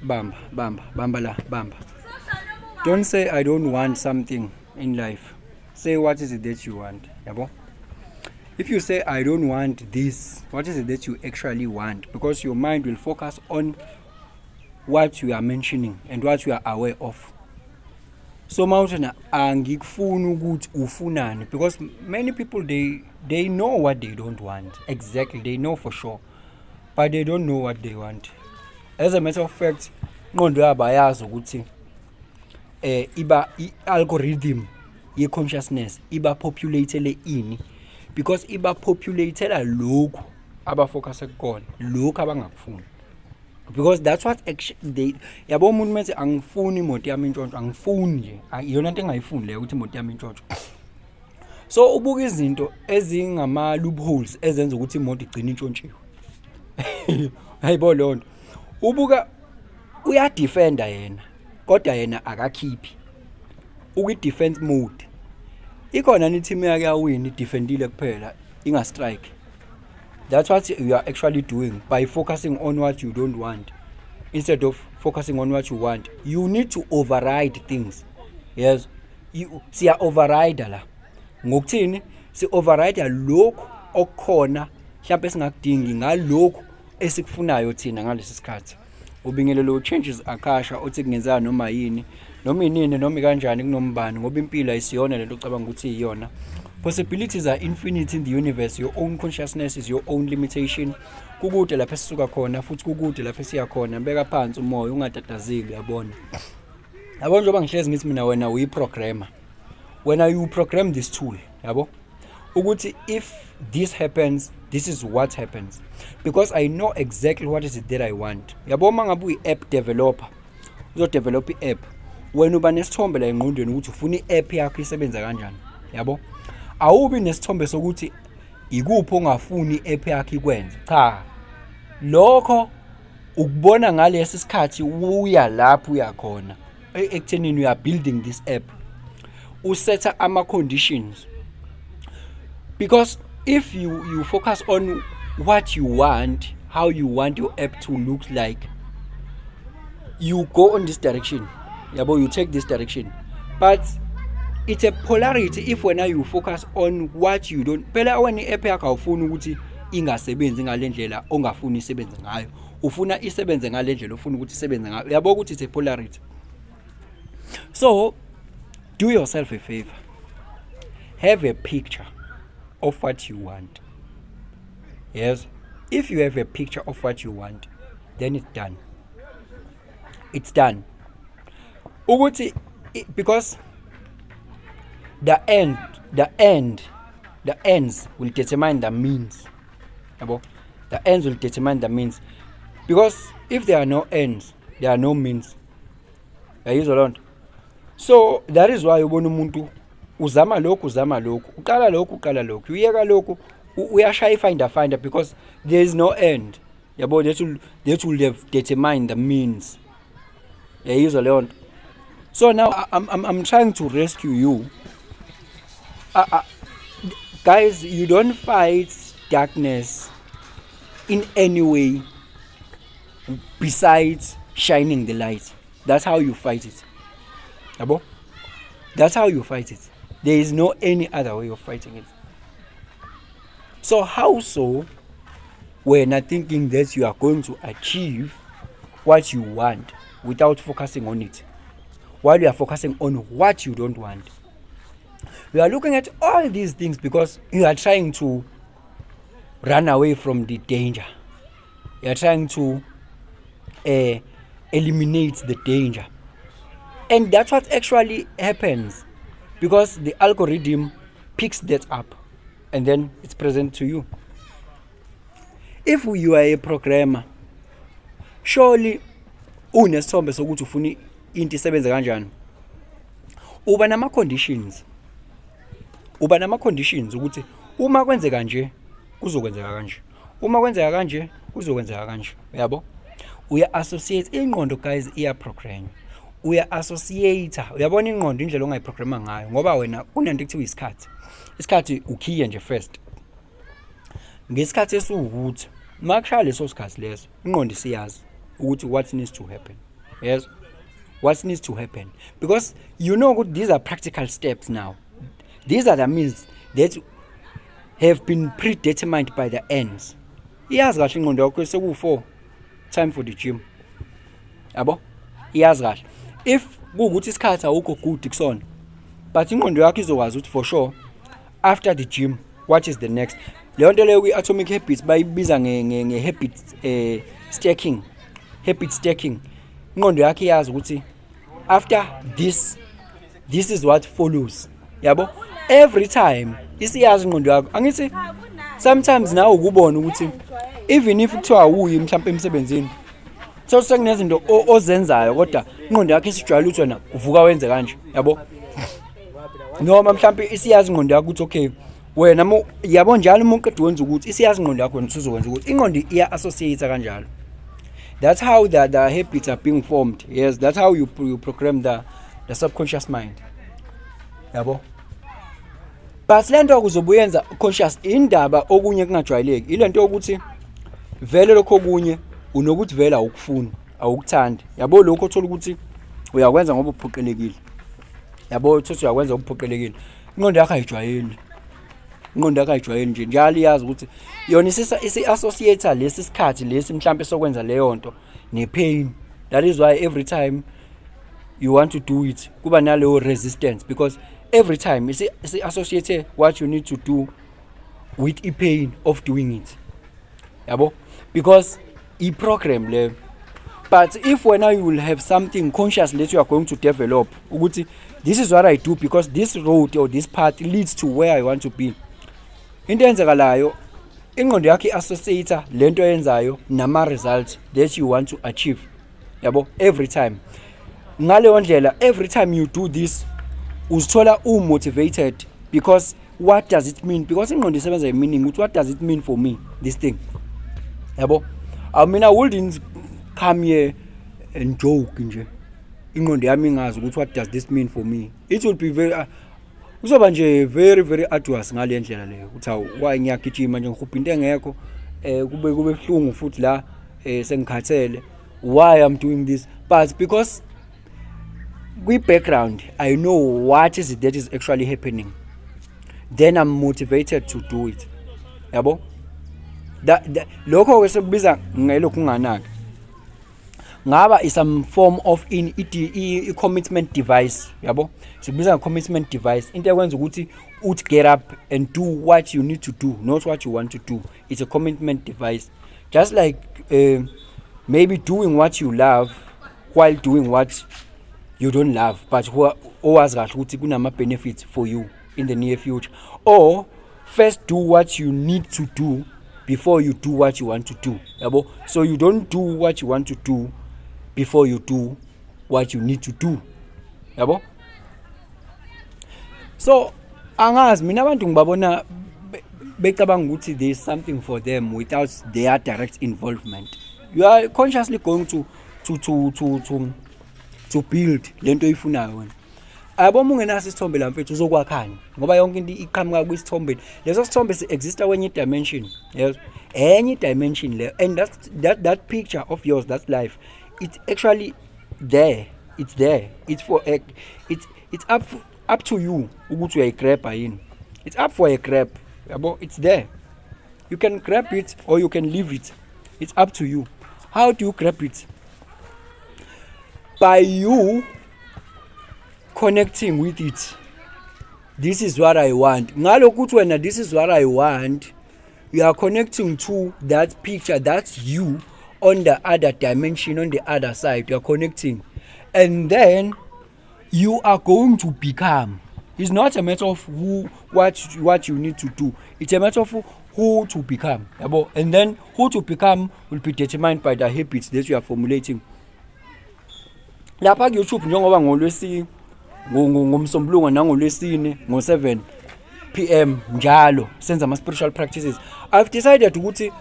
Bamba, bamba, bamba la, bamba. Don't say, "I don't want something in life." Say, what is it that you want, yabo? If you say, "I don't want this," what is it that you actually want? Because your mind will focus on what you are mentioning and what you are aware of. So mawuthi angikufuni, ukuthi ufunani? Because many people, they know what they don't want exactly. They know for sure, but they don't know what they want. As a matter of fact, ingqondo yabo ayazi ukuthi iba i-algorithm ye-consciousness iba populatele ini, because iba populatela lokhu abafocus kukona, lokhu abangakufuni, because that's what actually they, yabo, umuntu methi angifuni imoto yami intshontsho, angifuni nje, iyona into engayifuni leyo, ukuthi imoto yami intshontsho. So ubuka izinto ezingama loopholes ezenza ukuthi imoto igcine intshontshiwe. Hayibo, leyo nto ubuka uyadefenda yena, kodwa yena akakhiphi, ukwi-defense mode. Ikhona ni team yake yawina idefendile kuphela, inga strike. That's what you are actually doing by focusing on what you don't want instead of focusing on what you want. You need to override things. Yes, you siya override la ngokuthini? Si override lokhu okukhona mhlawumbe singakudingi ngalokhu esikufunayo thina ngalesi sikhathi. Ubingelelo Changes Akasha othi kungenzeka noma yini, noma inini, noma kanjani, kunombani, ngoba impilo ayisiyona lento ocabanga ukuthi iyona. Possibilities are infinite in the universe. Your own consciousness is your own limitation. Kukude lapho esisuka khona futhi kukude lapho esiya khona. Beka phansi umoya, ungatatazeli. Uyabona, yabo, njengoba ngihlezi ngithi mina, wena uyi-programmer, wena you program this tool, yabo, ukuthi if this happens, this is what happens, because I know exactly what is it that I want, yabo. Uma ngabe uyi-app developer, uzodevelop i-app, wena uba nesithombe la engqondweni ukuthi ufuna i-app yakho isebenza kanjani, yabo. Awubi nesithombe sokuthi ikuphi ongafuni i-app yakho ikwenze. Cha, lokho ukubona ngalesi sikhathi uya lapho uya khona ekuthenini you are building this app, usetha ama conditions, because if you focus on what you want, how you want your app to look like, you go on this direction, yabo, you take this direction. But it's a polarity if wena you focus on what you don't. Phela wena i-app yakho awufuni ukuthi ingasebenzi ngale ndlela ongafuni isebenze ngayo, ufuna isebenze ngale ndlela ofuna ukuthi isebenze ngayo. Uyabo ukuthi it's a polarity. So do yourself a favor, have a picture of what you want. Yes, if you have a picture of what you want, then it's done, it's done ukuthi because the ends will determine the means, yabo. The ends will determine the means, because if there are no ends, there are no means. Yayizwa loo nto? So that is why ubona umuntu uzama lokhu, uzama lokhu, uqala lokhu, uqala lokhu, uyeka lokhu, uyashaya ifinder finder, because there is no end, yabo, that will have determined the means. Yayizwa leyo nto? So now I'm trying to rescue you. Guys, you don't fight darkness in any way besides shining the light. That's how you fight it, yabo. That's how you fight it. There is no any other way of fighting it. So how so wena thinking that you are going to achieve what you want without focusing on it, while you are focusing on what you don't want? You are looking at all these things because you are trying to run away from the danger. You are trying to eliminate the danger, and that's what actually happens, because the algorithm picks that up and then it's present to you. If you are a programmer, surely unesithombe sokuthi ufuna into isebenze kanjani. Uba nama conditions, uba nama conditions ukuthi uma kwenzeka nje kuzokwenzeka kanje, uma kwenzeka kanje kuzokwenzeka kanje, uyabo. Uya associate ingqondo, guys, iya program. Uya associate, uyabona, ingqondo indlela ongayiprograma ngayo, ngoba wena kunento ekuthiwa isikhathi. Isikhathi ukhiye nje first. Ngesikhathi esiwukuthi makushaya leso sikhathi leso, ingqondo isiyazi ukuthi what needs to happen. Yes, what needs to happen, because you know ukuthi these are practical steps. Now these are the means that have been predetermined by the ends. Iyazi kahle ingqondo yakho, seku-4, time for the gym, yabo. Iyazi kahle if kuwukuthi isikhathi awukho good kusona, but ingqondo yakho izokwazi ukuthi for sure after the gym, what is the next. Leyo nto leyo kwi-Atomic Habits bayibiza nge-habit stacking, habit stacking. Ingqondo yakho iyazi ukuthi after this, this is what follows, yabo. Every time isiyazi ingqondo yakho. Angithi sometimes nawe ukubona ukuthi even if kuthiwa awuyi mhlawumbe emsebenzini, so sekunezinto ozenzayo, kodwa ingqondo yakho isijwayele ukuthi wena uvuka wenze kanje, yabo. Noma mhlawumbe isiyazi ingqondo yakho ukuthi okay, wena mu yabo, njalo uma uqeda wenza ukuthi, isiyazi ingqondo yakho wena usuzokwenza ukuthi. Ingqondo iya-associate kanjalo. That's how the habits are being formed. Yes, that's how you program the subconscious mind, yabo. But le nto kuzobe uyenza conscious. Indaba okunye kungajwayeleki ile nto yokuthi vele lokho okunye unokuthi vele awukufuni, awukuthandi, yabo. Lokho othola ukuthi uyakwenza ngoba uphoqelekile, yabo. Uthothi uyakwenza ngoba uphoqelekile, ingqondo yakho ayijwayeli. Ingqondo yakho ayijwayeli nje. Njalo iyazi ukuthi yona isi-associate lesi sikhathi lesi mhlambe sokwenza leyo nto ne-pain. That is why every time you want to do it, kuba naleyo resistance, because every time isi-associate what you need to do with i-pain of doing it, yabo, because i-program leyo. But if wena you will have something conscious that you are going to develop ukuthi this is what I do because this road or this path leads to where I want to be, into eyenzekalayo, ingqondo yakho i-associate lento oyenzayo nama-results that you want to achieve, yabo, every time. Ngaleyo ndlela, every time you do this, uzithola u-motivated, because what does it mean? Because ingqondo isebenza i-meaning, ukuthi what does it mean for me, this thing, yabo. I mean, I wouldn't come here and joke nje ingqondo yami ingazi ukuthi what does this mean for me. It will be very kuzoba nje very, very arduous ngale ndlela leyo, ukuthi awu, why ngiyagijima nje, ngihubha into engekho, kube buhlungu futhi la, sengikhathele, why I'm doing this? But because kwi-background I know what is it that is actually happening, then I'm motivated to do it, yabo. Lokho ke sekubiza ngelokhu unganaki ngaba is some form of in i-commitment device, yabo. Sikubiza nge-commitment device, into ekwenza ukuthi uthi get up and do what you need to do, not what you want to do. It's a commitment device, just like maybe doing what you love while doing what you don't love, but owazi kahle ukuthi kunama-benefits for you in the near future, or first do what you need to do before you do what you want to do, yabo. So you don't do what you want to do before you do what you need to do, yabo. So angazi mina, abantu ngibabona becabanga ukuthi there is something for them without their direct involvement. You are consciously going to build lento oyifunayo wena, yabo. Uma ungenaso isithombe la, mfethu, uzokwakhani? Ngoba yonke into iqhamuka kwisithombe. Leso sithombe si-exista kwenye dimension, yes, enye dimension leyo. And that picture of yours, that's life. It's actually there, it's there, it's for a, it's up to you ukuthi uyayigrabha yini. It's up for a grab, yabo. It's there, you can grab it or you can leave it. It's up to you. How do you grab it? By you connecting with it. This is what I want. Ngalokhu ukuthi wena this is what I want, you are connecting to that picture. That's you on the other dimension, on the other side. You are connecting and then you are going to become. It's not a matter of who what you need to do, it's a matter of who to become, yabo. And then who to become will be determined by the habits that you are formulating. Lapha ku-YouTube, njengoba ngolwesi ngoMsombuluko nangolwesine ngo-7 p.m. njalo senza ama-spiritual practices, I've decided ukuthi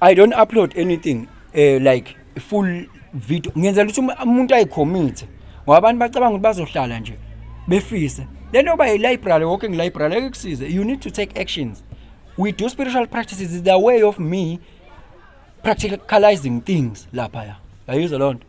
I don't upload anything like full video. Ngenzela ukuthi umuntu ayicommit, ngoba abantu bacabanga ukuthi bazohlala nje befise le nto yoba yi-library, walking library. Ake kusize. You need to take actions. We do spiritual practices is the way of me practicalizing things laphaya. Yayizwa loo nto?